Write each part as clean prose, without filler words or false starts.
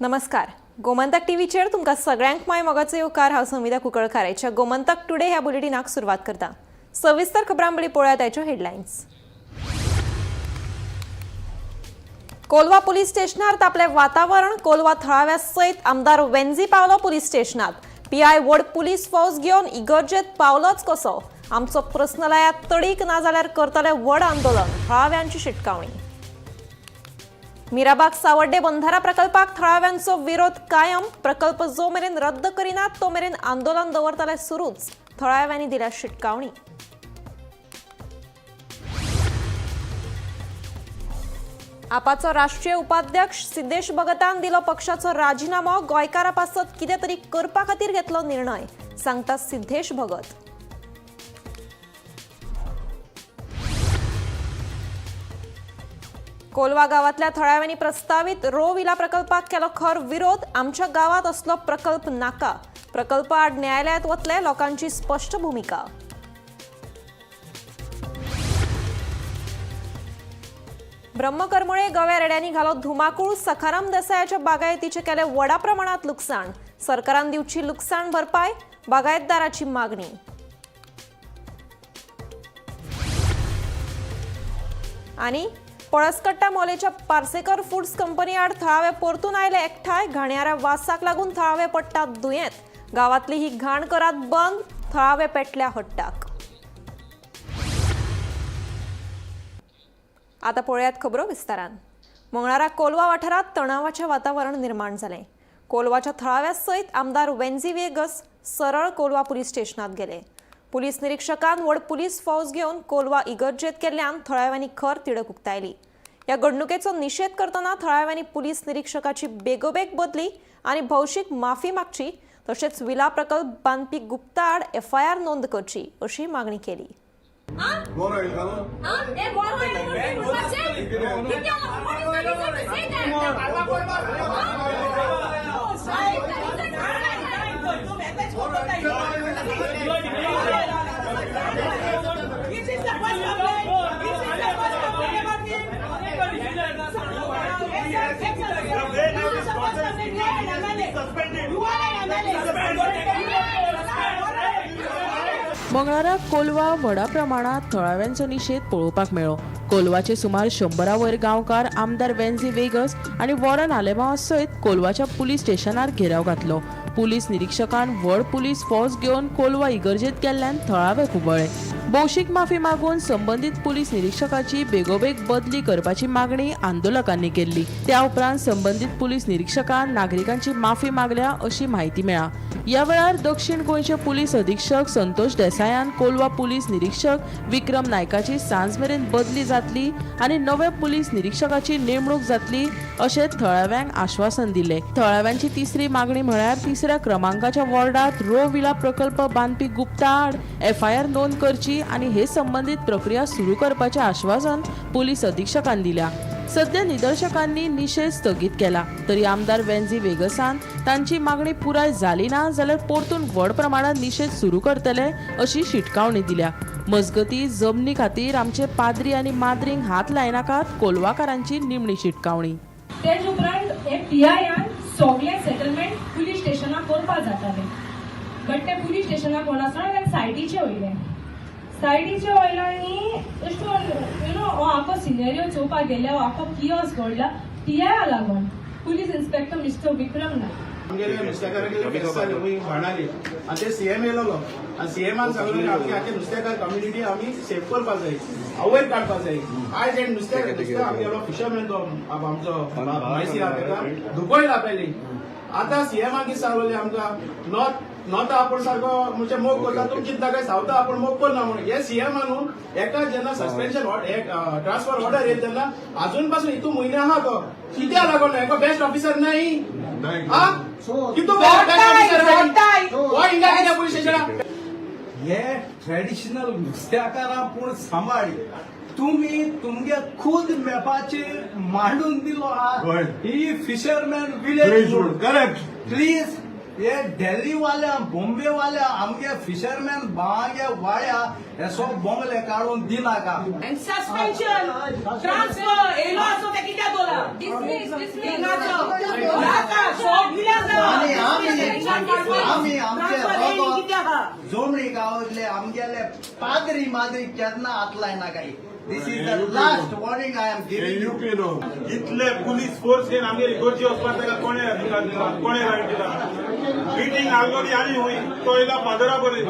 नमस्कार, गोमंतक टीव्हीचेर तुमकां सगळ्यांक माय मोगाचो येवकार. हांव संविधा कुंकळकार. आयच्या गोमंतक टुडे ह्या बुलेटिनाक सुरवात करता. सविस्तर खबरांबळी पळोवया ताच्यो हेडलायन्स. कोलवा पुलीस स्टेशनार तापलें वातावरण. कोलवा थळाव्या सयत आमदार वेन्झी पावलो पुलीस स्टेशनात. पीआय व्हड पुलीस फौज घेवन इगर्जेत पावलोच कसो? आमचो प्रस्न लायात तडीक, नाजाल्यार करतले व्हड आंदोलन, थळाव्यांची शिटकावणी. मिराबाग सावड्डे बंधारा प्रकल्पाक थळाव्यांचो विरोध कायम. प्रकल्प जो मेरेन रद्द करिनात तो मेरेन आंदोलन दवरतले सुरूच, थळाव्यांनी दिल्या शिटकावणी. आपाचो राष्ट्रीय उपाध्यक्ष सिद्धेश भगतान दिलो पक्षाचो राजीनामो. गोंयकारा पासत कितें तरी करपा खातीर घेतलो निर्णय, सांगता सिद्धेश भगत. कोलवा गावातल्या थळाव्यांनी प्रस्तावित रो विला प्रकल्पाक केलो खर विरोध. आमच्या गावात असलो प्रकल्प नाका, प्रकल्प आड न्यायालयात वतले, लोकांची स्पष्ट भूमिका. ब्रह्मकरमुळे गव्या रेड्यांनी घालो धुमाकूळ. सखाराम देसायाच्या बागायतीचे केले व्हडा प्रमाणात लुकसाण. सरकारान दिवची लुकसाण भरपाय, बागायतदाराची मागणी. आनी पळसकट्टा मोलेच्या पार्सेकर फूड्स कंपनी आड थळावे परतून आयले एकठांय. घाणयाऱ्या वासाक लागून थळावे पडटात दुयेंत. गांवांतली ही घाण करात बंद, थळावे पेटल्या हट्टाक. आता पळयात खबरो विस्तारान. मंगळारा कोलवा वाठारात तणावाचें वातावरण निर्माण जालें. कोलवाच्या थळाव्या सयत आमदार वेन्झी वेगस सरळ कोलवा पुलीस स्टेशनात गेले. पुलीस निरीक्षकान व्हड पुलीस फौज घेवन कोलवा इगर्जेत केल्ल्यान थळाव्यांनी खर तिडक उक्तायली. ह्या घडणुकेचो निशेध करतना थळाव्यांनी पुलीस निरीक्षकाची बेगोबेग बदली आनी भौशीक माफी मागची, तशेंच विला प्रकल्प बांदपी गुप्ता आड एफआयआर नोंद करची अशी मागणी केली. मंगळारा कोलवा व्हडा प्रमाणात थळाव्यांचो निशेध पळोवपाक मेळ्ळो. कोलवाचे सुमार 100 वयर गांवकार आमदार वेन्झी वेगस आनी वॉरन आलेमांव सयत कोलवाच्या पुलीस स्टेशनार घेराव घातलो. पुलीस निरीक्षकान व्हड पुलीस फौज घेवन कोलवा इगर्जेत गेल्ल्यान थळावे खुबळ्ळे. भौशीक माफी मागून संबंदीत पुलीस निरीक्षकाची बेगोबेग बदली करपाची मागणी आंदोलकांनी केल्ली. त्या उपरांत संबंदीत पुलीस निरीक्षकान नागरिकांची माफी मागल्या अशी म्हायती मेळ्ळा. ह्या वेळार दक्षिण गोंयचे पुलीस अधीक्षक संतोष देसायान कोलवा पुलीस निरीक्षक विक्रम नायकाची सांज मेरेन बदली जातली आनी नव्या पुलीस निरीक्षकाची नेमणूक जातली अशें थळाव्यांक आश्वासन दिलें. थळाव्यांची तिसरी मागणी म्हळ्यार तिसऱ्या क्रमांकाच्या वॉर्डात रो विला प्रकल्प बांदपी गुप्ता आड एफआयआर नोंद करची आनी हे संबंदीत प्रक्रिया सुरू करपाचें आश्वासन पुलीस अधीक्षकान दिल्या. सध्या निदर्शकांनी निशेध स्थगीत केला तरी आमदार वेन्झी वेगसान तांची मागणी पुराय जाली ना जाल्यार परतून व्हड प्रमाणात निशेध सुरू करतले अशी शिटकावणी दिल्या. मजगती जमनी खातीर आमचे पाद्री आनी माद्रींक हात लायनाकात, कोलवाकारांची निमणी शिटकावणी. तेज उपरांत हे पीआयआन सगळे सेटलमेंट पुलीस स्टेशनाक करपाक जाताले, बट ते पुलीस स्टेशनाक कोण आसना कारण सायडीचे वयले सायडीचे वयलो आनी अशें करून you know हो आखो सिनेरियो चोवपाक गेल्या, हो आखो कियोस घडला पीआयआ लागून, police inspector mister Vikram Naik. आमगेले नुस्तेकारागेले फेस्त जालें वयर बाणाली आनी ते सीएम येयलेलो आनी सीएमान सांगलें आमची आख्खे नुस्तेकार कम्युनिटी आमी सेफ करपा जाय, वयर काडपा जाय. आयज हे नुस्तें नुस्तें आमगेलो फिशरमॅन तो आमचो म्हायसी आहा तेका दुखयला पयलीं. आतां सीएमान कितें सांगलेलें आमकां, नॉर्थ नॉर्था आपूण सारको म्हणजे मोग करता, तुमी चिंता काय सावथा आपूण मोग करना म्हणून. हे सीएमान एका जेन्ना सस्पेन्शन ट्रान्सफर ऑर्डर येयल तेन्ना अजून पासून हितू म्हयने आहा तो कित्याक लागून एका बेस्ट ऑफिसर नाही कितू बेस्ट ऑफिसर हो हिंगा कित्याक पुलीस स्टेशनाक. हे ट्रेडिशनल नुस्त्याकारां पूण सांबाळ तुमी तुमगे खुद मॅपाचेर मांडून दिलो आहा ही फिशरमॅन विलेज म्हणून. करेक्ट. प्लीज हे दिल्ली वाल्या बॉम्बे वाल्या आमगे फिशरमॅन बांगे वाड्या हे सो बोंगले काडून दिनाका. सस्पेन्शन, ट्रान्सफर, येयलो आसो ते कित्याक दोला? Dismiss, dismiss. आनी आमी आमी आमचे रगत जोमणी गांवांतले आमगेले पाद्री माद्री केन्ना हात लायना काय. This is the last warning I am giving you. इतले पुलीस फोर्स घेवन आमगेर इगोर्जी वचपाक ताका कोणे अधिकार दिला, कोणे रायट दिला? मिटींग आल्गोली आनी हुंय तो येयला फादरा बरे.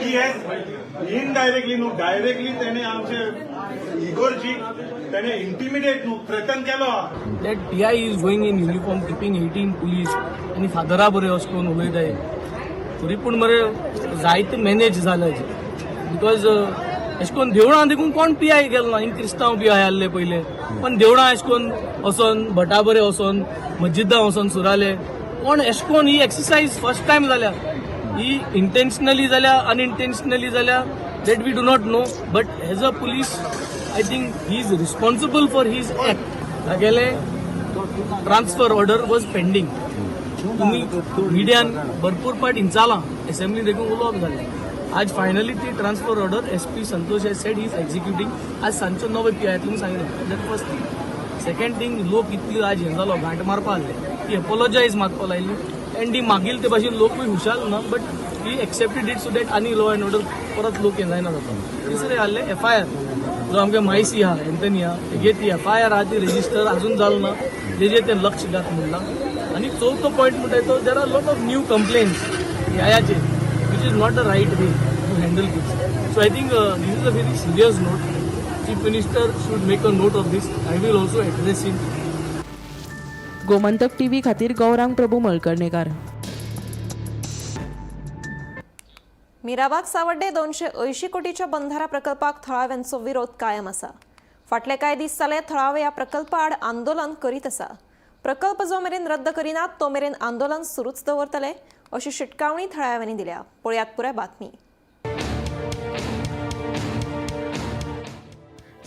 ही हॅज इनडायरेक्टली न्हू डायरेक्टली तेणे आमचे इगोर्जीक तेणे इंटिमिडेट न्हू थ्रेटन केलो आहा. That PI is going in uniform keeping 18 police आनी फादरा बरे अशें करून उलयताय, तरी पूण मरे जायते मॅनेज जाले, because अशें करून देवळां देखून कोण पी I गेलो ना. हिंग क्रिस्तांव पी I आहले पयले, पण देवळां अशें करून वचोन भटा बरे वचोन मस्जिदां वचोन सुराले कोण अशें करून. ही एक्सरसायज फर्स्ट टायम जाल्या. ही इंटेन्शनली जाल्या, अनइंटेन्शनली जाल्या, that we do not know, but as a police I think he is responsible for his act. तागेले ट्रान्सफर ऑर्डर वॉज पेंडींग. तुम्ही मिडियान भरपूर पाट हिंचालां, एसेंब्ली देखून उलोवप जालें. आज फायनली ती transfer order SP Santosh has said is executing. आज सांजचो नवे पी I तुमी सांगलें. That first thing. Second thing, लोक इतली आज हें जालो घांट मारपा आहले, ती एपोलोजायज मागपा लायली एंड ती मागील ते भाशेन लोकूय हुशार ना, but he accepted it so that आनी लॉ एंड ऑर्डर परत लोक हें जायना जाता. तिसरें आहलें एफ I R, जो आमगे मायसी आहा एंथनी आहा, तेगे ती एफ I R आहा ती रेजिस्टर अजून जाल ना, तेजेर तें लक्ष घात म्हणलां. आनी चवथो पॉयंट म्हणटा तो there are lot of new complaints ह्याचेर, which is not the right way to handle this. So I think this is a very serious note. Chief Minister should make a note of this. I will also address him. Gomantak TV खातीर गौरांग प्रभू मळकर्णेकार. मिराबाग सावड्डे 280 कोटीच्या बंधारा प्रकल्पाक थळाव्यांचो विरोध कायम आसा. फाटले कांय दीस जाले थळावे ह्या प्रकल्पा आड आंदोलन करीत आसा. प्रकल्प जो मेरेन रद्द करिनात तो मेरेन आंदोलन सुरूच दवरतले अशी शिटकावणी थळाव्यांनी दिल्या. पळयात पुराय बातमी.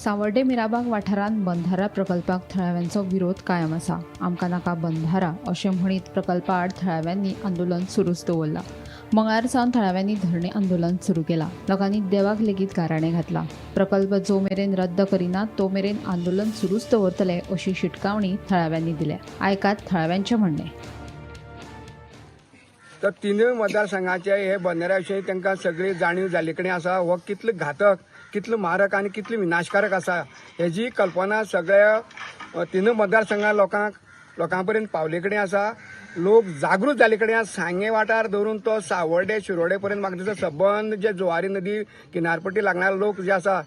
सावर्डे मिराबाग वाठारांत बंधारा प्रकल्पाक थळाव्यांचो विरोध कायम आसा. आमकां नाका बंधारा अशें म्हणीत प्रकल्पा आड थळाव्यांनी आंदोलन सुरूच दवरलां. मंगळार सावन थळाव्यांनी धरणे आंदोलन सुरू केलां. लोकांनी देवाक लेगीत गाराणें घातलां. प्रकल्प जो मेरेन रद्द करिना तो मेरेन आंदोलन सुरूच दवरतले अशी शिटकावणी थळाव्यांनी दिल्या. आयकात थळाव्यांचें म्हणणें. तर तिनूय मतदारसंघाचे हे बंदरा विशयी तांकां सगळी जाणीव जाल्ले कडेन आसा. हो कितलो घातक, कितलो मारक आनी कितलो विनाशकारक आसा हेजी कल्पना सगळ्या तिनूय मतदारसंघा लोकां पर्यंत पावले कडेन आसा. लोक जागृत जाल्ले कडेन आसा. सांगें वाठार धरून तो सावर्डे शिरोडे पर्यंत म्हाका दिसता सबंद जे जुवारी नदी किनारपट्टी लागणारे लोक जे आसा,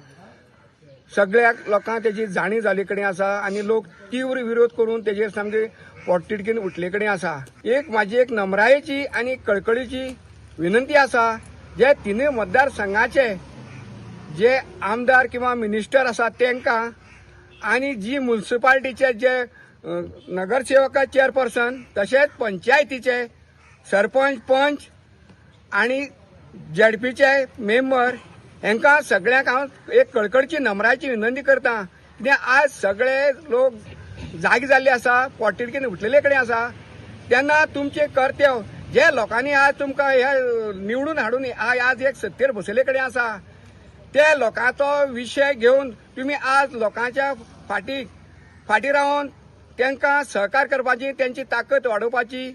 सगळ्या लोकांक तेजी जाणीव जाल्ले कडेन आसा आनी लोक तीव्र विरोध करून तेजेर सामके पोटतिडकीन उठले कडेन आसा. एक म्हाजी एक नमरायेची आनी कळकळीची विनंती आसा, जे तिनूय मतदारसंघाचे जे आमदार किंवा मिनिस्टर आसा तांकां आनी जी मुन्सिपाल्टीचे जे नगरसेवक, चेअरपर्सन, तशेंच पंचायतीचे सरपंच, पंच आनी झेडपीचे मेंबर, हांकां सगळ्यांक हांव एक कळकळची नम्रायेची विनंती करता. कित्याक आज सगळे लोक जागे जाल्ले आसा, पोटतिडकीन उठलेले कडेन आसा, तेन्ना तुमचें कर्तव्य, जे लोकांनी आज तुमकां हे निवडून हाडून आज एक सत्तेर बसयले कडेन आसा, ते लोकांचो विशय घेवन तुमी आज लोकांच्या फाटी फाटी रावन तांकां सहकार करपाची, तेंची ताकद वाडोवपाची.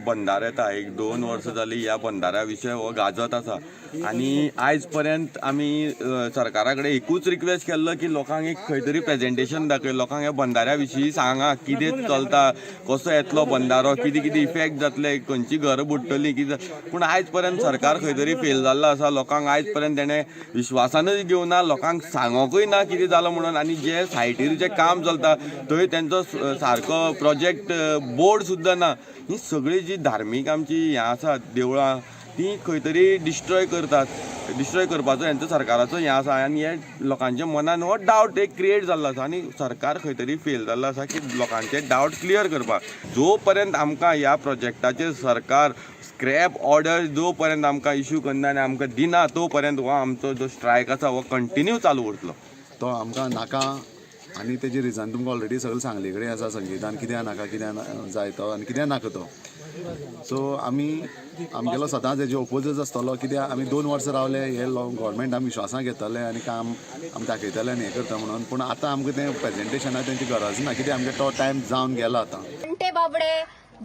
बंधारो येता, एक 2 वर्सां जाली ह्या बंधाऱ्या विशय हो गाजत आसा आनी आयज पर्यंत आमी सरकारा कडेन एकूच रिक्वेस्ट केल्लो की लोकांक एक खंय तरी प्रेजेंटेशन दाखय, लोकांक ह्या बंधाऱ्या विशीं सांगा, कितें चलता, कसो येतलो बंधारो, कितें कितें इफेक्ट जातले, खंयची घरां बुडटलीं, कितें. पूण आयज पर्यंत सरकार खंय तरी फेल जाल्लो आसा. लोकांक आयज पर्यंत तेणें विश्वासानूच घेवना, लोकांक सांगोकूय ना कितें जालां म्हणून. आनी जे सायटीर जें काम चलता थंय तेंचो सारको प्रोजेक्ट बोर्ड सुद्दां ना. ही सगळी जी धार्मीक आमची हें आसा देवळां, ती खंय तरी डिस्ट्रॉय करतात, डिस्ट्रॉय करपाचो हेंचो सरकाराचो हें आसा. आनी हे लोकांच्या मनान हो डावट एक क्रिएट जाल्लो आसा आनी सरकार खंय तरी फेल जाल्लो आसा की लोकांचे डावट क्लियर करपाक. जो पर्यंत आमकां ह्या प्रोजेक्टाचेर सरकार स्क्रॅप ऑर्डर जो पर्यंत आमकां इशू करना आनी आमकां दिना, तो पर्यंत हो आमचो जो स्ट्रायक आसा हो कंटिन्यू चालू उरतलो. तो आमकां नाका आनी तेजी रिजन तुमकां ऑलरेडी सगळें सांगले कडेन आसा संगीतान, कित्याक नाका, कित्याक जाय तो आनी कित्याक नाका तो. सो आमी आमगेलो सदांच हेजे ओपोजच आसतलो, कित्याक आमी 2 वर्सां रावले हे गव्हर्मेंट आमी विश्वासान घेतले आनी काम आमी दाखयतले आनी हें करता म्हणून. पूण आतां आमकां तें प्रेजेंटेशना तेंची गरज ना, कित्याक आमगे तो टायम जावन गेला आतां. जाणटे बाबडे.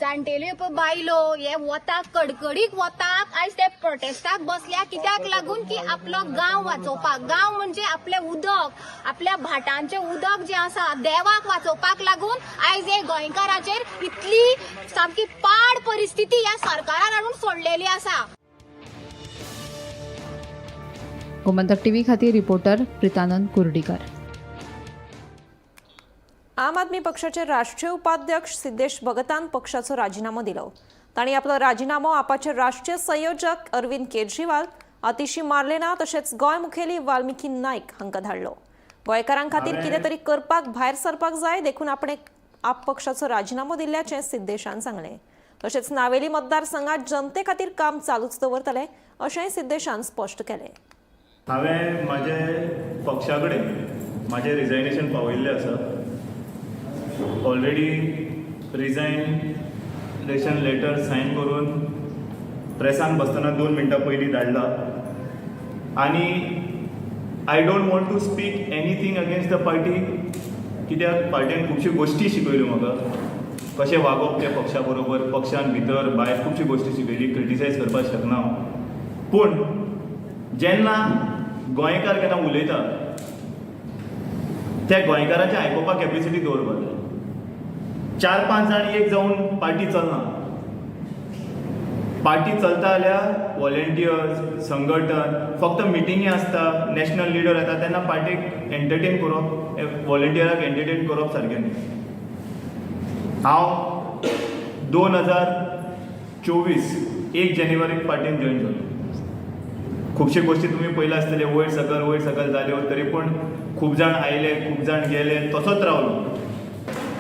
जाणटेल्यो पळय बायलो हे वताक कडकडीक वताक आयज ते प्रोटेस्टाक बसल्या. कित्याक लागून की आपलो गांव वाचोवपाक. गांव म्हणजे आपलें उदक, आपल्या भाटांचें उदक जें आसा देवाक वाचोवपाक लागून आयज हे गोंयकाराचेर इतली सामकी पाड परिस्थिती ह्या सरकारान हाडून सोडलेली आसा. गोमंतक टीव्ही खातीर रिपोर्टर प्रितानंद कुर्डीकर. आम आदमी पक्षाचे राष्ट्रीय उपाध्यक्ष सिद्धेश भगतान पक्षाचो राजिनामो दिलो. तांणी आपलो राजिनामो आपाचे राष्ट्रीय संयोजक अरविंद केजरीवाल, आतिशी मार्लेना तशेंच गोंय मुखेली वाल्मिकी नायक हांकां धाडलो. गोंयकारां खातीर कितें तरी करपाक भायर सरपाक जाय देखून आपणे आप पक्षाचो राजिनामो दिल्ल्याचें सिद्धेशान सांगलें. तशेंच नावेली मतदारसंघात जनते खातीर काम चालूच दवरतले अशेंय सिद्धेशान स्पश्ट केलें. हांवें म्हाजे पक्षा कडेन म्हाजें रिजायनेशन पावयिल्लें आसा. ऑलरेडी रिजायनेशन लेटर सायन करून प्रेसान बसतना 2 मिनटां पयलीं धाडला. आनी I don't want to speak anything against the party, कित्याक पार्टीन खुबश्यो गोश्टी शिकयल्यो म्हाका, कशें वागप तें पक्षा बरोबर, पक्षान भितर भायर खुबश्यो गोश्टी शिकयली. क्रिटिसायज करपाक शकना हांव. पूण जेन्ना गोंयकार केन्ना उलयता त्या गोंयकाराचें आयकुपाक कॅपेसिटी दवरपाक जाय. 4-5 जाण एक जावन पार्टी चलना. पार्टी चलता जाल्यार वॉलेंटियर्स, संघटन, फक्त मिटिंगी आसता, नॅशनल लिडर येता तेन्ना पार्टीक एंटरटेन करप, वॉलेंटियराक एंटरटेन करप सारकें न्ही. हांव 2024 1 जानेवारीक पार्टीन जॉयन जालो. खुबशे गोश्टी तुमी पळयला आसतले, वयर सकल जाल्यो, तरी पूण खूब जाण आयले, खूब जाण गेले, तसोच रावलो.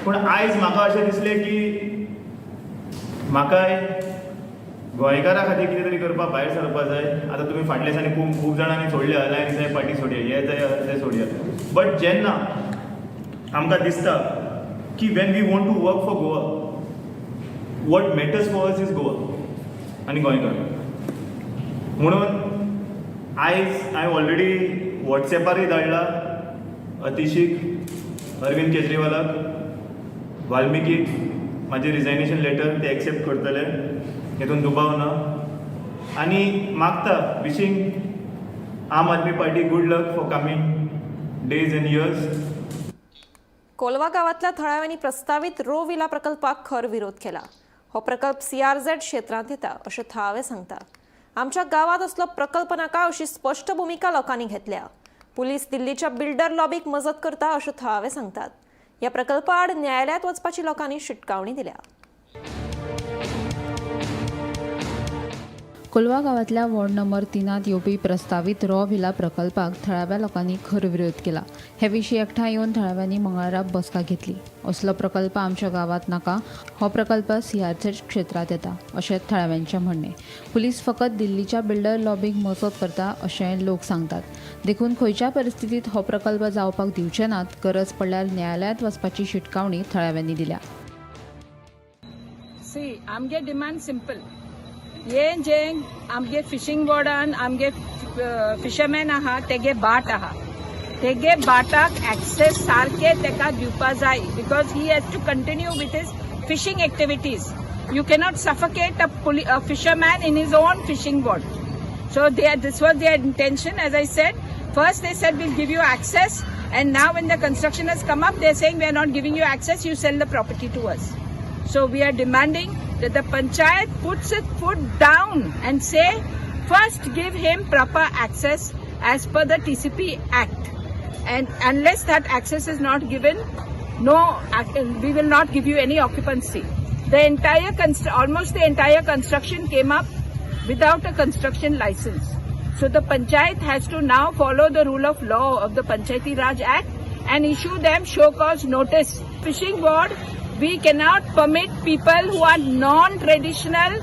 पूण आयज म्हाका अशें दिसलें की म्हाकाय गोंयकारा खातीर कितें तरी करपाक भायर सरपाक जाय. आतां तुमी फाटल्या दिसांनी खूब खूब जाणांनी सोडले, अलायन्स जाय, पार्टी सोडया, हे जाय तें सोडया. बट जेन्ना आमकां दिसता की when we want to work for Goa, what matters for us is Goa आनी गोंयकार. म्हणून आयज हांवें ऑलरेडी वॉट्सॅपारय धाडला अतिशीक, अरविंद केजरीवालाक, वाल्मिकीक म्हाजें रिजायनेशन लेटर. ते एक्सेप्ट करतले हेतून दुबाव ना. आनी मागता, wishing Aam Aadmi Party good luck for coming days and years. Colva गावातल्या थळाव्यांनी प्रस्तावित रो विला प्रकल्पाक खर विरोध केला. हो प्रकल्प सीआरझेड क्षेत्रांत येता अशें थळावे सांगता. आमच्या गावात असलो प्रकल्प नाका अशी स्पश्ट भुमिका लोकांनी घेतल्या. पुलीस दिल्लीच्या बिल्डर लॉबीक मजत करता अशें थळावे सांगतात. ह्या प्रकल्पा आड न्यायालयात वचपाची लोकांनी शिटकावणी दिल्या. कोलवा गांवांतल्या वॉर्ड नंबर 3 येवपी प्रस्तावीत रॉ व्हिला प्रकल्पाक थळाव्या लोकांनी खर विरोध केला. हे विशीं एकठांय येवन थळाव्यांनी मंगळारा बसका घेतली. असलो प्रकल्प आमच्या गांवांत नाका, हो प्रकल्प सीआरझेड क्षेत्रांत येता अशें थळाव्यांचें म्हणणें. पुलीस फकत दिल्लीच्या बिल्डर लॉबीक मजत करता अशें लोक सांगतात. देखून खंयच्या परिस्थितींत हो प्रकल्प जावपाक दिवचे नात. गरज पडल्यार न्यायालयांत वचपाची शिटकावणी थळाव्यांनी दिल्या. सी, आमगे डिमांड सिंपल. हे जे आमगे फिशींग बोर्डान आमगे फिशरमॅन आहा तेगे बाट आहा, तेगे बाटाक एक्सेस सारके तेका दिवपा जाय, because he has to continue with his fishing activities. You cannot suffocate a fisherman in his own fishing board. So this was their intention. As I said, first they said we'll give you access, and now when the construction has come up, they're saying we are not giving you access, you sell the property to us. So we are demanding that the panchayat puts its foot down and say, first give him proper access as per the TCP Act. And unless that access is not given, no, we will not give you any occupancy. The entire, almost the entire construction came up without a construction license. So the panchayat has to now follow the rule of law of the Panchayati Raj Act and issue them show cause notice. Fishing board, we cannot permit people who are non-traditional,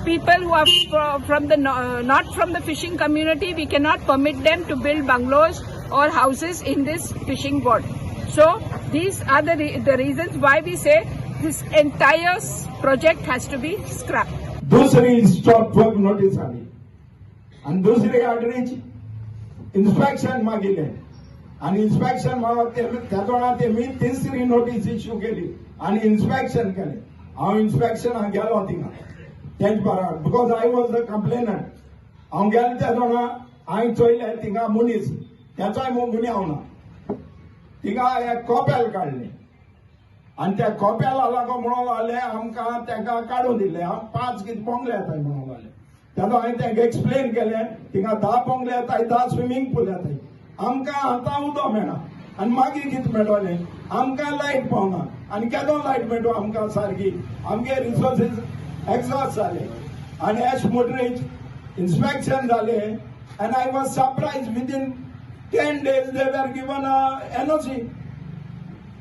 people who are from the not from the fishing community, we cannot permit them to build bungalows or houses in this fishing board. So these are the reasons why we say this entire project has to be scrapped. दुसरी stop work notice आली आनी दुसरी आडरीच inspection मागिल्लें आनी inspection त्या वेळार तेमी तिसरी notice issue केली आनी इन्स्पेक्शन केलें. हांव इन्स्पेक्शनाक गेलो थिंगा तेंचे बराबर, because I was the complainant. हांव गेलो त्या जाणा, हांवें चोयलें थिंगा मनीस, तेचोय म्हूण गुन्यांव ना. थिंगा एक कोपेल काडलें आनी त्या कोपेला लागो म्हणून लागले आमकां तेका काडून दिलें. हांव 5 कितें बोंगले येताय म्हणून लागले. तेन्ना हांवें तेंका एक्सप्लेन केलें, थिंगा 10 बोंगले येताय, 10 स्विमींग पूल येताय, आमकां आतां उदक मेळना आनी मागीर कितें मेळटलें? आमकां लायट पावना आनी केदो लायट मेळटलो आमकां सारकी? आमगे रिसोर्सीस एक्झॉस्ट जाले आनी एश मोटरीज इन्स्पेक्शन जालें. And I was surprise, within 10 days they were given NOC.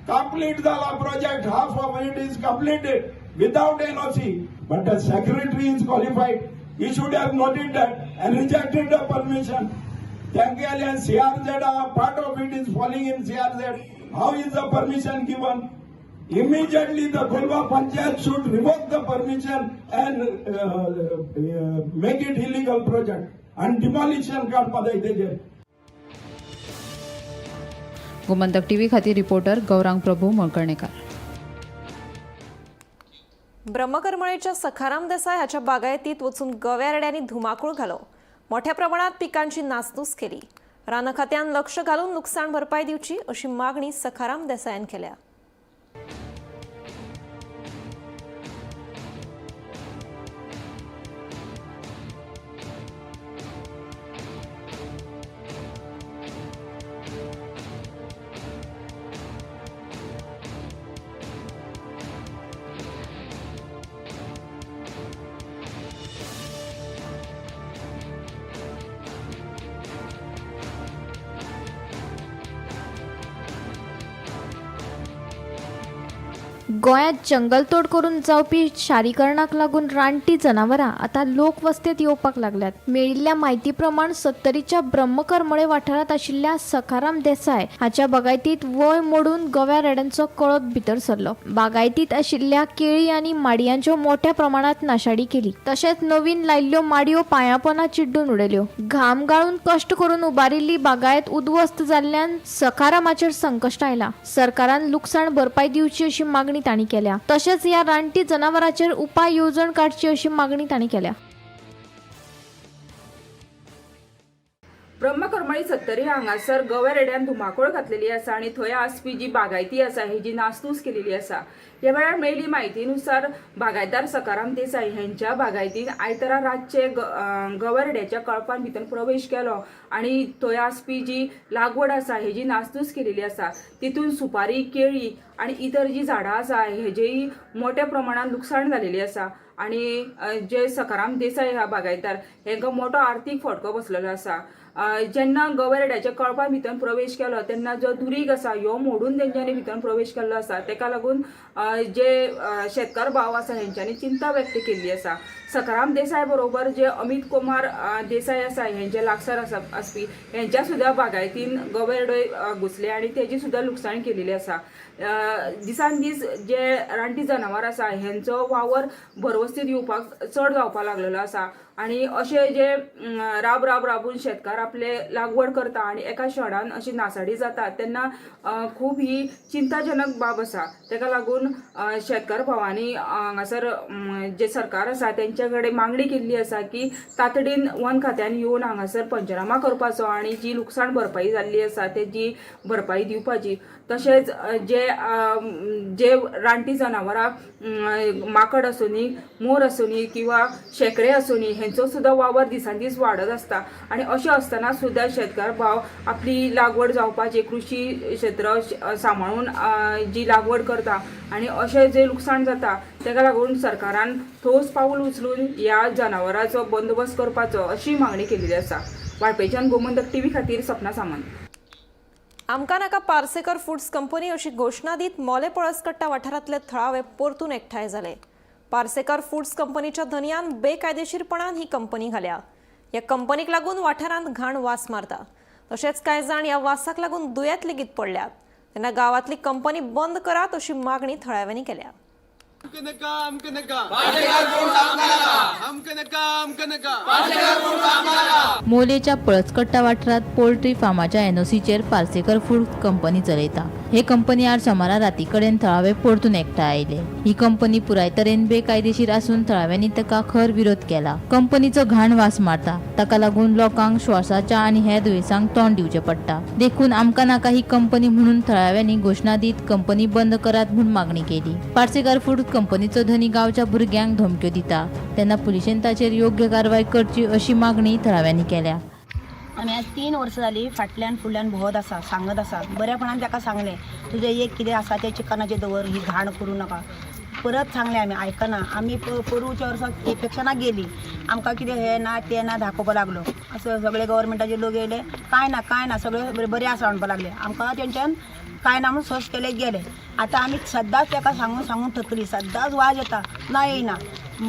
Complete जाला project, half of it is completed without NOC. But the secretary is qualified, he should have noted that and rejected the permission. तेंगेले CRZ, part of it is falling in CRZ. How is the permission given? Immediately the Colva Panchayat should revoke the permission and make it illegal project and demolition काडपा जाय तेजेर. Gomantak TV खातीर reporter Gaurang Prabhu Malkarnekar. ब्रह्मकरमळेच्या Sakharam Desai हाच्या बागायतीत वचून गव्या रेड्यांनी धुमाकूळ घालो. मोठ्या प्रमाणात पिकांची नासधूस केली. रान खात्यान लक्ष घालून नुकसान भरपाई दिवची अशी मागणी सखाराम देसायान केल्या. गोंयांत जंगलतोड करून जावपी शारीकरणाक लागून रानटी जनावरां आतां लोकवस्तेंत येवपाक लागल्यात. मेळिल्ल्या म्हायती प्रमाण सत्तरीच्या ब्रह्मकरमळे वाठारांत आशिल्ल्या सखाराम देसाय हाच्या बागायतींत वंय मोडून गव्या रेड्यांचो कळप भितर सरलो. बागायतींत आशिल्ल्या केळी आनी माडयांच्यो मोठ्या प्रमाणांत नाशाडी केली. तशेंच नवीन लायिल्ल्यो माडयो पांयापोना चिड्डून उडयल्यो. घाम गाळून कश्ट करून उबारिल्ली बागायत उद्ध्वस्त जाल्ल्यान सखारामाचेर संकश्ट आयलां. सरकारान लुकसाण भरपाय दिवची अशी मागणी तांणी केल्या. तशेंच ह्या रानटी जनावरांचेर उपाय येवजण काडची अशी मागणी तांणी केल्या. ब्रह्मकरमळी सत्तरी हांगासर गव्या रेड्यान धुमाकूळ घातलेली आसा आनी थंय आसपी जी बागायती आसा हेजी नासधूस केलेली आसा. ह्या वेळार मेळिल्ली म्हायतीनुसार बागायतदार सखाराम देसाय हेंच्या बागायतीन आयतारा रातचे गव्या रेड्याच्या कळपान भितर प्रवेश केलो आनी थंय आसपी जी लागवड आसा हेजी नासधूस केलेली आसा. तितून सुपारी, केळी आनी इतर जी झाडां आसा हेजेय मोठ्या प्रमाणान लुकसाण जालेली आसा आनी जे सखाराम देसाय ह्या बागायतदार हेंकां मोठो आर्थीक फटको बसलेलो आसा. जेन्ना गव्या रेड्याच्या कळपान भितर प्रवेश केलो तेन्ना जो दुरीग आसा ह्यो मोडून तेंच्यांनी भितर प्रवेश केल्लो आसा. तेका लागून जे शेतकार भाव आसा हेंच्यांनी चिंता व्यक्त केल्ली आसा. सखाराम देसाय बरोबर जे अमित कुमार देसाय आसा हेंचे लागसार आसा आसपी हेंच्या सुद्दां बागायतीन गवे रेडे घुसले आनी तेजी सुद्दां लुकसाण केलेली आसा. दिसान दीस जे रानटी जनावर आसा हेंचो वावर भरवस्तीत येवपाक चड जावपाक लागलेलो आसा आनी अशे जे राब राब राबून शेतकार आपले लागवड करता आनी एका क्षणान अशी नासाडी जाता तेन्ना खूब ही चिंताजनक बाब आसा. तेका लागून शेतकार भावांनी हांगासर जे सरकार आसा तेंच्या कडेन मागणी केल्ली आसा की तातडीन वन खात्यान येवन हांगासर पंचनामा करपाचो आनी जी लुकसाण भरपाई जाल्ली आसा तेजी भरपाई दिवपाची. तशेंच जे जे रानटी जनावरां माकड आसूनी, मोर आसूनी किंवा शेंकडे आसूनी हेंचो सुद्दां वावर दिसान दीस वाडत आसता आनी अशें आसतना सुद्दां शेतकार भाव आपली लागवड जावपाची कृशी क्षेत्र सांबाळून जी लागवड करता आनी अशें जें लुकसाण जाता तेका लागून सरकारान ठोस पावल उचलून ह्या जनावरांचो बंदोबस्त करपाचो अशी मागणी केलेली आसा. वाळपयच्यान गोमंतक टीव्ही खातीर सपना सामंत. आमकां नाका पार्सेकर फूड्स कंपनी अशी घोशणा दीत मोले पळसकट्टा वाठारांतले थळावे परतून एकठांय जाले. पार्सेकर फूड्स कंपनीच्या धनयान बेकायदेशीरपणान ही कंपनी घाल्या. ह्या कंपनीक लागून वाठारांत घाण वास मारता. तशेंच कांय जाण ह्या वासाक लागून दुयेंत लेगीत पडल्यात. तेन्ना गांवांतली कंपनी बंद करात अशी मागणी थळाव्यांनी केल्या. मोलेच्या पळसकट्टा वाठारांत पोल्ट्री फार्माच्या एनओसीचेर पार्सेकर फूड कंपनी चलयता. हे कंपनी आड सोमारा राती कडेन थळावे परतून एकठांय आयले. ही कंपनी पुराय तरेन बेकायदेशीर आसून थळाव्यांनी ताका खर विरोध केला. कंपनीचो घाण वास मारता, ताका लागून लोकांक श्वासाच्या आनी हेर दुयेंसांक तोंड दिवचें पडटा. देखून आमकां नाका ही कंपनी म्हणून थळाव्यांनी घोशणा दीत कंपनी बंद करात म्हूण मागणी केली. पार्सेकर फूड कंपनीचो धनी गांवच्या भुरग्यांक धमक्यो दिता तेन्ना पुलिशेन ताचेर योग्य कारवाय करची अशी मागणी थळाव्यांनी केल्या. आमी आज 3 वर्सां जालीं फाटल्यान फुडल्यान भोंवत आसा, सांगत आसा. बऱ्यापणान ताका सांगलें, तुजें एक कितें आसा तें चिकनाचें दवर, ही घाण करूं नाका. परत सांगलें आमी, आयकना. आमी पोरूच्या वर्सा इलेक्शनाक गेली, आमकां कितें हें ना तें ना दाखोवपाक लागलो. असो सगळे गव्हर्मेंटाचे लोक येयले, कांय ना कांय ना, सगळे बरें आसा म्हणपाक लागले. आमकां तेंच्यान कांय ना म्हणून सोस केले गेले. आतां आमी सद्दांच ताका सांगून सांगून थकली, सद्दांच वाज येता, ना येयना.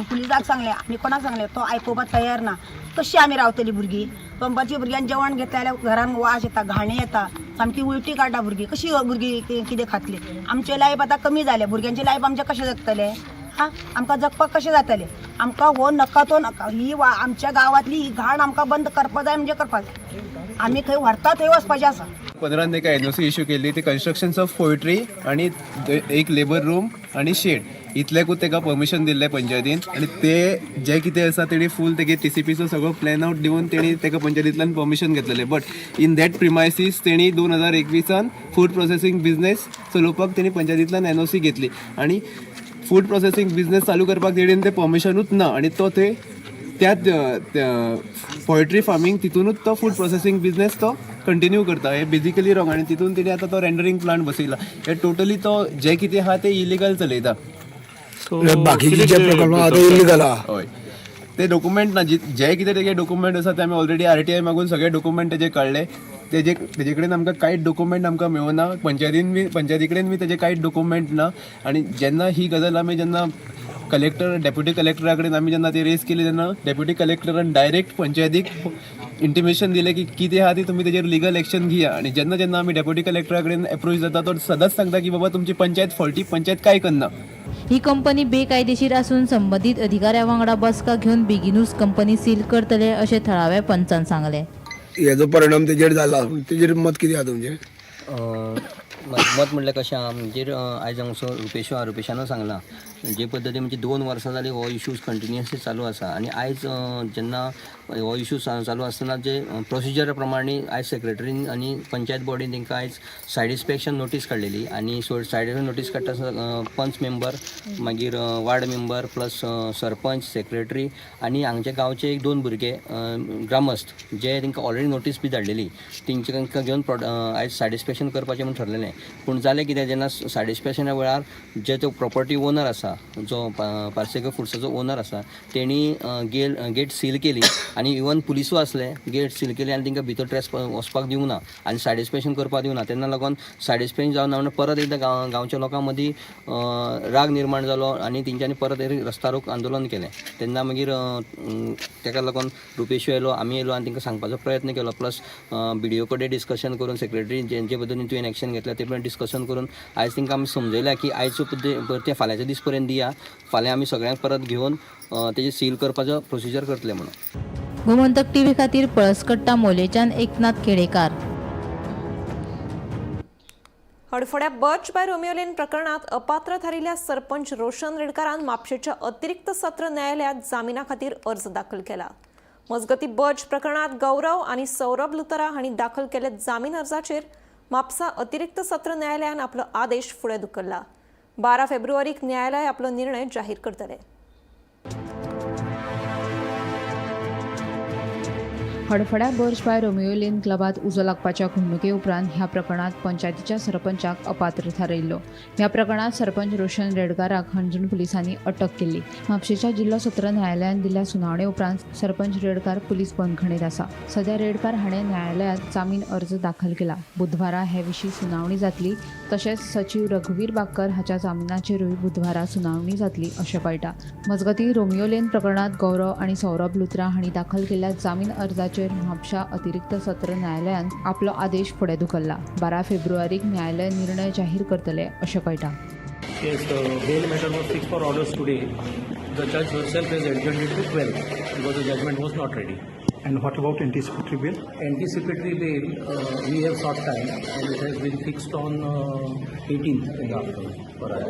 पुलिसाक सांगलें आनी कोणाक सांगलें, तो आयकुपाक तयार ना. कशी आमी रावतली भुरगीं? पंपाची भुरग्यांक जेवण घेतलें जाल्यार घरान वास येता, घाणी येता, सामकी उलटी काडटा भुरगीं. कशी भुरगीं कितें खातली? आमचें लायफ आतां कमी जालें, भुरग्यांचें लायफ आमचें कशें जगतलें? हा, आमकां जगपाक कशें जातलें? आमकां हो नाका तो नाका, ही आमच्या गांवांतली ही घाण आमकां बंद करपा जाय, म्हणजे करपा जाय. आमी खंय व्हरता थंय वचपाचें आसा. 15 एका एनओसी इश्यू केल्ली ती कन्स्ट्रक्शन्स ऑफ पोयट्री आनी एक लेबर रूम आनी शेड इतल्याकूच ताका परमिशन दिल्लें पंचायतीन. आनी ते जे कितें आसा तेणी फूल तेगे टीसीपीचो सगळो प्लॅन आवट दिवन तेणी ताका पंचायतींतल्यान परमिशन घेतलेलें. बट इन that premises तेणी 2021 फूड प्रोसेसींग बिजनेस चलोवपाक तेणी पंचायतींतल्यान एनओसी घेतली आनी फूड प्रोसेसींग बिजनेस चालू करपाक तेणेन तें परमिशनूच ना आनी तो थंय त्या पोल्ट्री फार्मींग तितूनच तो फूड प्रोसेसींग बिजनेस तो कंटिन्यू करता. हे बेजिकली रॉंग. आनी तितून तेणी आतां तो रेंडरींग प्लांट बसयला. हे टोटली तो जे कितें आहा ते इलिगल चलयता. बाकीचे जे प्रकल्प आहा ते इलिगल आहा. हय, ते डॉक्युमेंट ना, जे कितें तेगे डॉक्युमेंट आसा ते आमी ऑलरेडी आरटीआय मागून सगळे डॉक्युमेंट तेजे काडले. तेजे कडेन आमकां कांयच डॉक्युमेंट आमकां मेळना. पंचायतीन बी पंचायती कडेन बी तेजे कांयच डॉक्युमेंट ना. आनी जेन्ना ही गजाल आमी जेन्ना कलेक्टर डेप्युटी कलेक्टरा कडेन आमी जेन्ना ती रेज केली तेन्ना डेप्युटी कलेक्टरान डायरेक्ट पंचायतीक इंटिमेशन दिलें की कितें आहा ती तुमी तेजेर लिगल एक्शन घेया. आनी जेन्ना जेन्ना आमी डेप्युटी कलेक्टरा कडेन एप्रोच जाता तो सदांच सांगता की बाबा तुमची पंचायत फॉल्टी, पंचायत कांय करना. ही कंपनी बेकायदेशीर आसून संबंदीत अधिकाऱ्यां वांगडा बसका घेवन बेगिनूच कंपनी सील करतले अशें थळाव्या पंचान सांगलें. हेजो परिणाम तेजेर जाला, तेजेर मत कितें आहा तुमचें? मत म्हणल्यार कशें आहा म्हणजे आयज हांगसो रुपेश रुपेशानू सांगलां जे पद्दतीन म्हणजे 2 वर्सां जालीं हो इशूज कंटिन्युअसली चालू आसा. आनी आयज जेन्ना हो इशू चालू आसतना जे प्रोसिजर प्रमाणे आयज सेक्रेटरीन आनी पंचायत बॉडीन तांकां आयज सायड इन्स्पेक्शन नोटीस काडलेली. आनी सायड नोटीस काडटा आसतना पंच मेंबर, मागीर ward member plus sarpanch, secretary आनी हांगचे गांवचे 1-2 भुरगे ग्रामस्थ जे तांकां ऑलरेडी नोटीस बी धाडलेली तेंचे तांकां घेवन आयज सायड इन्स्पेक्शन करपाचें म्हूण ठरलेलें. पूण जालें कितें, जेन्ना सायड इन्स्पेक्शना वेळार जे तो प्रॉपर्टी ओनर आसा, जो पार्सेकर फुड्साचो ओनर आसा, तेणी गेट सील केली आनी इवन पुलिसूय आसले, गेट सील केली आनी तांकां भितर ट्रेस वचपाक दिवंक ना आनी सायड इन्स्पेक्शन करपाक दिवंक ना. तेन्ना लागून सायड इन्स्पेक्शन जावन ना म्हणून परत एकदां गांवच्या लोकां मदीं राग निर्माण जालो आनी तेंच्यांनी परत रस्ता रोक आंदोलन केलें. तेन्ना मागीर ताका लागून रुपेश येयलो, आमी येयलो आनी तांकां सांगपाचो प्रयत्न केलो. प्लस बीडीओ कडेन डिस्कशन करून सेक्रेटरी जेंचे पद्दतीन तुवें एक्शन घेतलें ते पण डिस्कशन करून आयज तांकां आमी समजयल्या की आयज परते फाल्यांच्या दीस पर्यंत दिया, फाल्यां आमी सगळ्यांक परत घेवन तेजें सील करपाचो प्रोसिजर करतले म्हणून. गोमंतक टीव्ही खातीर पळसकट्टा मोलेच्यान Eknath Khedekar. हडफड्या Birch by Romeo Lane प्रकरणात अपात्र थारिल्ल्या सरपंच रोशन रेडकारान म्हापशेच्या अतिरिक्त सत्र न्यायालयात जामिना खातीर अर्ज दाखल केला. मजगती बर्च प्रकरणात गौरव आनी सौरभ लुतरा हांणी दाखल केल्ल्या जामीन अर्जाचेर म्हापसा अतिरिक्त सत्र न्यायालयान आपलो आदेश फुडें धुकल्ला. 12 फेब्रुवारीक न्यायालय आपलो निर्णय जाहीर करतले. हडफड्या बर्च बाय रोमियो लेन क्लबात उजो लागपाच्या घडणुके उपरांत ह्या प्रकरणात पंचायतीच्या सरपंचाक अपात्र थारयल्लो. ह्या प्रकरणात सरपंच रोशन रेडकाराक हणजूण पुलिसांनी अटक केल्ली. म्हापशेच्या जिल्लो सत्र न्यायालयान दिल्ल्या सुनावणे उपरांत सरपंच रेडकार पुलीस बंदखणीत आसा. सध्या रेडकार हाणें न्यायालयांत जामीन अर्ज दाखल केला. बुधवारा हे विशीं सुनावणी जातली. तशेंच सचीव रघुवीर बागकर हाच्या जामिनाचेरूय बुधवारा सुनावणी जातली अशें कळटा. मजगतीं रोमियो लेन प्रकरणात गौरव आनी सौरभ लुत्रा हांणी दाखल केल्ल्या जामीन अर्जाचेर म्हापशा अतिरिक्त सत्र न्यायालयान आपलो आदेश फुडें धुकल्ला. 12 फेब्रुवारीक न्यायालय निर्णय जाहीर करतले अशें कळटा. Yes, the bail matter was fixed for orders today. The judge herself has adjourned it to 12 because the judgment was not ready. And what about anticipatory bail? Anticipatory bail, we have sought time and it has been fixed on 18th in the afternoon for our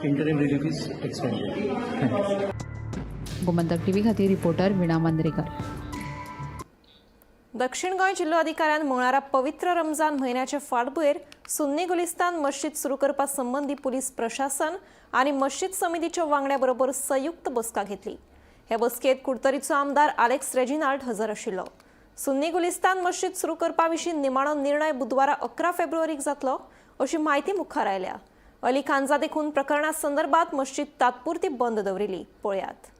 interim relief is extended. Thank you. Gomantak TV खातीर reporter veena Mandrekar. दक्षिण गोंय जिल्लोधिकाऱ्यान मंगळारा पवित्र रमजान म्हयन्याचे फाटभुंयेर सुन्नी गुलिस्तान मस्जिद सुरू करपा संबंदी पुलीस प्रशासन आनी मस्जिद समितीच्या वांगड्या बरोबर संयुक्त बसका घेतली. हे बसकेत कुडतरीचो आमदार आलेक्स रेजिनाल्ड हजर आशिल्लो. सुन्नी गुलिस्तान मस्जिद सुरू करपा विशीं निमाणो निर्णय बुधवारा 11 फेब्रुवारीक जातलो अशी म्हायती मुखार आयल्या. अली खानजादे खून प्रकरणा संदर्भात मस्जिद तात्पुरती बंद दवरिल्ली. पळयात.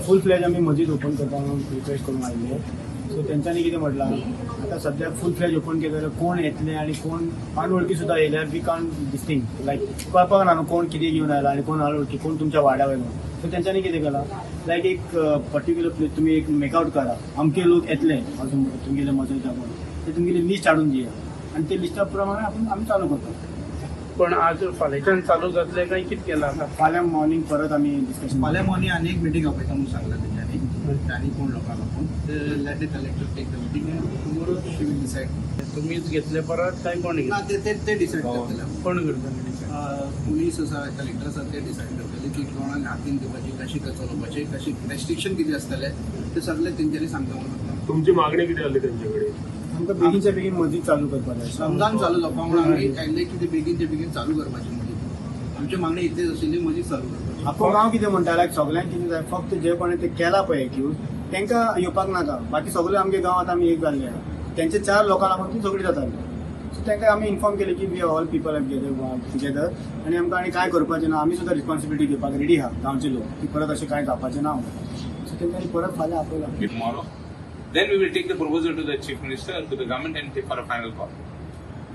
फूल फ्लॅज आमी मस्जिद ओपन करता म्हणून रिक्वेस्ट करूंक आयिल्ले. सो तेंच्यांनी कितें म्हटलां, आतां सद्याक फूल फ्लॅज ओपन केलें जाल्यार कोण येतले आनी कोण अनवळखी सुद्दां येयल्यार we can't distinct, लायक कळपाक ना न्हू कोण कितें घेवन आयला आनी कोण अनवळखी, कोण तुमच्या वाड्या वयलो. सो तेंच्यांनी कितें केलां, लायक एक पर्टिक्युलर प्लेस तुमी एक मेकआवट करा, अमके लोक येतले अजून तुमगेले मस्जिदा म्हणून, ते तुमगेली लिस्ट हाडून दिया आनी ते लिस्टा प्रमाणे आपूण आमी चालू करता. पण आज फाल्यांच्यान चालू जातलें काय कितें केलां आतां? फाल्यां मॉर्निंग परत आमी डिस्कशन. फाल्यां मॉर्निंग आनी एक मिटींग आपयता म्हणून सांगलां तेंच्यांनी, आनी कोण लोकांक आपोवन, let the collector take the meeting and tomorrow she will decide. तुमीच घेतले परत काय कोण? ना, ते डिसायड करतले. कोण करतले डिसायड? पुलीस आसा, कलेक्टर आसा, ते डिसायड करतले की कोणाक हातीन दिवपाची, कशी चलोवपाची, कशी रेस्ट्रिक्शन कितें आसतलें ते सगळें तेंच्यांनी सांगता म्हणून. तुमची मागणी कितें आसली तेंचे कडेन? आमकां बेगीनच्या बेगीन मस्जिद चालू करपाक जाय. रमजान चालू जावपाक म्हणून आमी आयिल्ले की ते बेगीनच्या बेगीन चालू करपाची मस्जिद. आमची मागणी इतलीच आशिल्ली, मस्जिद चालू करपाची. आखो गांव कितें म्हणटा, लायक सगळ्यांक कितें जाय, फक्त जे कोणें ते केला पळय एक्यूज तांकां येवपाक नाका, बाकी सगळे आमगे गांवांत आमी एक जाल्ले आहा. तेंचे 4 लोकां लागून ती सगळी जाताली. सो तांकां आमी इन्फॉर्म केलें की we all people have together आनी आमकां आनी कांय करपाचें ना, आमी सुद्दां रिस्पॉन्सिबिलिटी घेवपाक रेडी आहा गांवचे लोक, की परत अशें कांय जावपाचें ना म्हणून. सो तेंच्यांनी परत फाल्यां आपयलां. Tomorrow, then we will take the proposal to the Chief Minister, to the government, and take for a final call.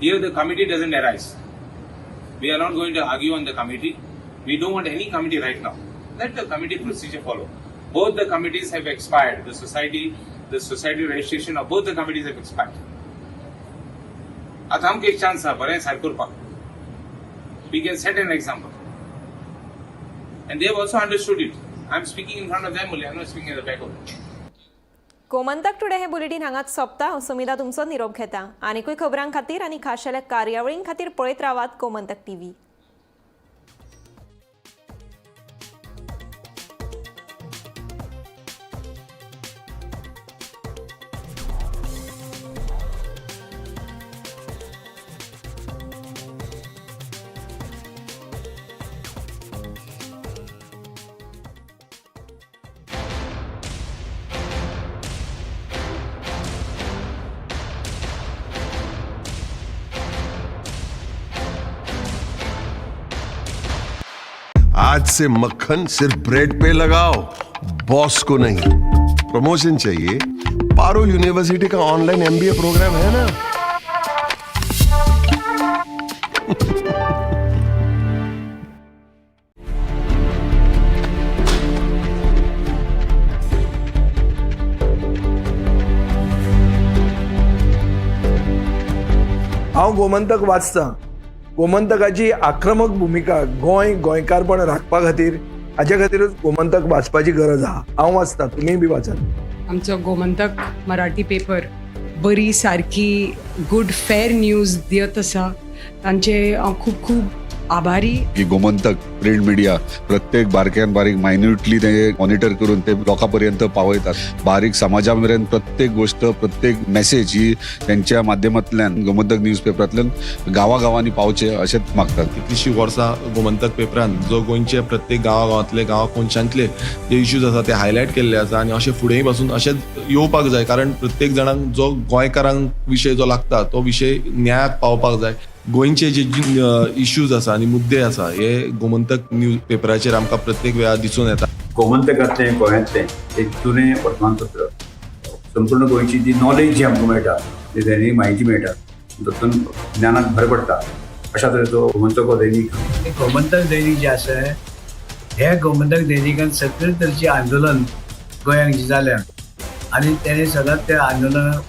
Here the committee doesn't arise. We are not going to argue on the committee. We don't want any committee right now. Let the committee procedure follow. Both the committees have expired. The society registration of both the committees have expired. आतां आमकां एक chance आहा बरें सारकें करपाक. We can set an example. And they have also understood it. I am speaking in front of them only. I am not speaking at the back of them. Gomantak today हे bulletin हांगाच सोंपता. हांव सुमिता तुमचो निरोप घेता. आनीकूय खबरां खातीर आनी खाशेल्या कार्यावळीं खातीर पळयत रावात गोमंतक टीव्ही. आज से मक्खन सिर्फ ब्रेड पे लगाओ, बॉस को नहीं. प्रमोशन चाहिए? पारुल यूनिवर्सिटी का ऑनलाइन एमबीए प्रोग्राम है ना. हांव गोमंतक वाचतां. गोमंतकाची आक्रमक भुमिका गोंय गोंयकारपण राखपा खातीर, हाच्या खातीरूच गोमंतक वाचपाची गरज आहा. हांव वाचतां, तुमीय बी वाचात. आमचो गोमंतक मराठी पेपर बरी सारकी गुड फेर न्यूज दियत आसा, तांचे हांव खूब खूब आभारी. की गोमंतक प्रिंट मिडिया प्रत्येक बारक्यान बारीक मायन्युटली ते मॉनिटर करून ते लोकां पर्यंत पावयतात. बारीक समाजा मेरेन प्रत्येक गोष्ट, प्रत्येक मेसेज ही त्यांच्या माध्यमांतल्यान गोमंतक न्यूज पेपरांतल्यान गांवागांवांनी पावचे अशेंच मागतात. कितलीशीं वर्सां गोमंतक पेपरान जो गोंयचे प्रत्येक गांवागांवांतले, गांवा कोनशांतले जे इश्यूज आसा ते हायलायट केल्ले आसा आनी अशें फुडेंय पासून अशेंच येवपाक जाय, कारण प्रत्येक जाणांक जो गोंयकारांक विशय जो लागता तो विशय न्यायाक पावपाक जाय. गोंयचे जे इश्यूज आसा आनी मुद्दे आसा हे गोमंतक न्यूज पेपराचेर आमकां प्रत्येक वेळार दिसून येता. गोमंतकांतलें गोंयांतलें एक जुनें वर्तमानपत्र, संपूर्ण गोंयची जी नॉलेज जी आमकां मेळटा, जी दैनीक म्हायती मेळटा, तातूंत ज्ञानाक भर पडटा. अशा तरेचो गोमंतक हो दैनीक. गोमंतक दैनीक जें आसा हे गोमंतक दैनिकान सगळे तरेचे आंदोलन गोंयांत जी जाल्या आनी तेणे सदांच त्या आंदोलनाक